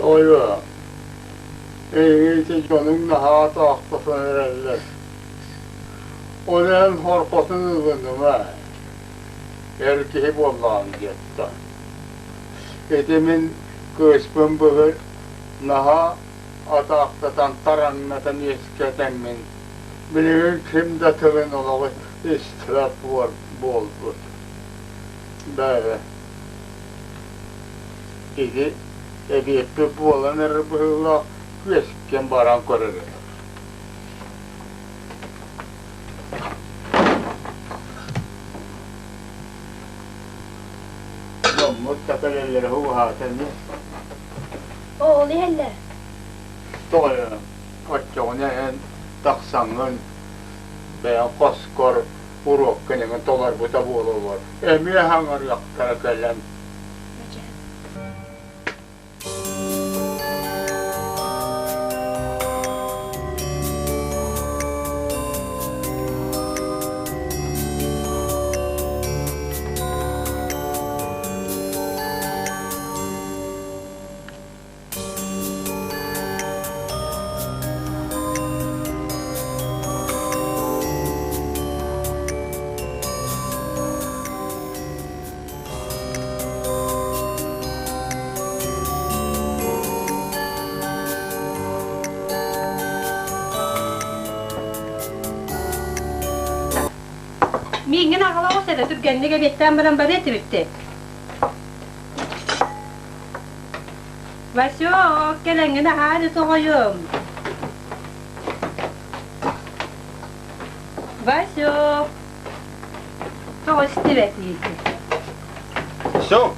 Тоойуо, эйигин ити дьонуҥ наһаа атаахтатан эрэллэр. Ол иһин хоркотун ылыныма, эр киһи буоллаҕыҥ диэттэ. Ити мин кыыспын былыр наһаа атаахтатан тараҥнатан үөскэтэммин, билигин ким да тылын олоҕу истибэт буолбут. Бээрэ, ити эбиэппит буолан эрэр быһыылаах күөскэн баран көр эрэ. Дьоммут да кэлэллэрэ уһаата ини. Ол иһэллэр. Тоҕо оччоҕуна эн тахсаҥҥын бэйэҥ хоскор уруоккун эҥин толорбута буолаллар. Эмиэ хаҥырыахтара кэлэн. Миигин аҕала оҕус эрэ түргэнник эбиэттээн баран барыа этибит Васек, кэлэҥҥин аһаан тоҕойум. Васек, тоҕо истибэтиити? Все.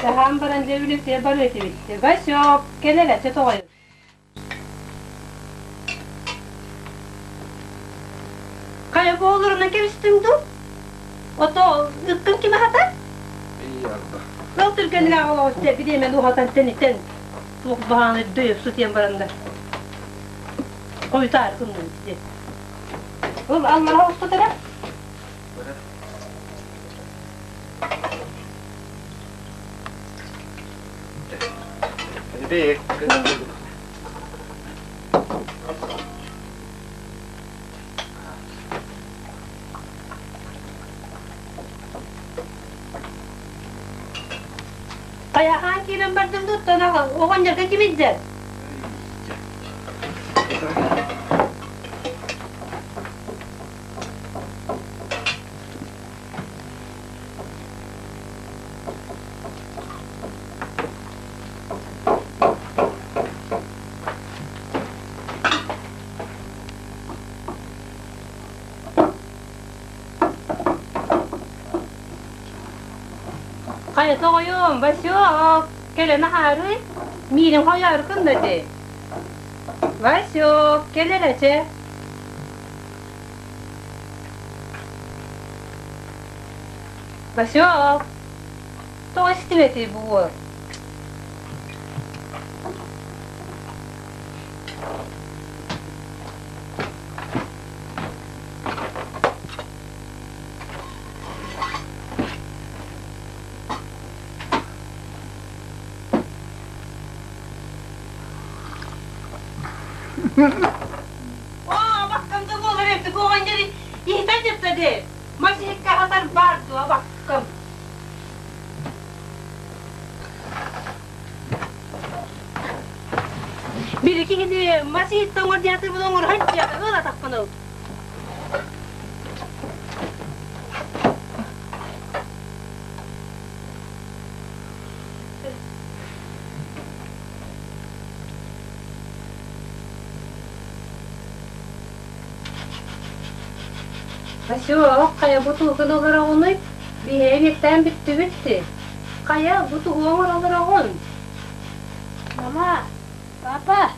Аһаан баран дьэ үлүктэ барыа этибит. Васек, кэл эрэ, чэ тоҕойум. Хайа буоларынан кэбистиҥ дуу? Ото ыккын ким аһатар? Ол түргэнник аҕалаҕыт бириэмэни уһатан тэнитэн туох баҕаны дөйөп сутуйан бараннар хойутаары гыннын диэн. Ол аллара охтотара? Хайахан киирэн бардым да оҕонньорго ким илдьэр? Хайа тоҕойуом, Васек, кэлэн аһаарый, миигин хойоору гынна дии. Васек, кэл эрэ чэ. Васек, тоҕо истибэтий бу уол? Оо, баккамда буолар эбит, оҕонньор иһитэн дьыпта дии. Мас иһиккэ аһатар баар дуо, баккам. Били киһини мас иһиттэн оҥор диэтибин оҥорон диэтэ, ыал атахпын ыл. Васек, хайа бу тугун олороҕунуй? Биһиги эбиэттээн бүттүбүт дии. Хайа, бу тугу оҥоролороҕун? Мама, папа,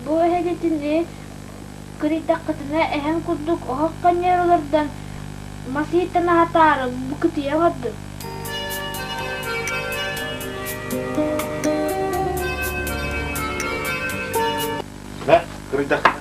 бу эһигитини кырыйдаххытына эһэм курдук оһох ханньар олордон мас иһиттэн аһатаары бу кытыйа оҥордум. Бэ, кырыйдаххына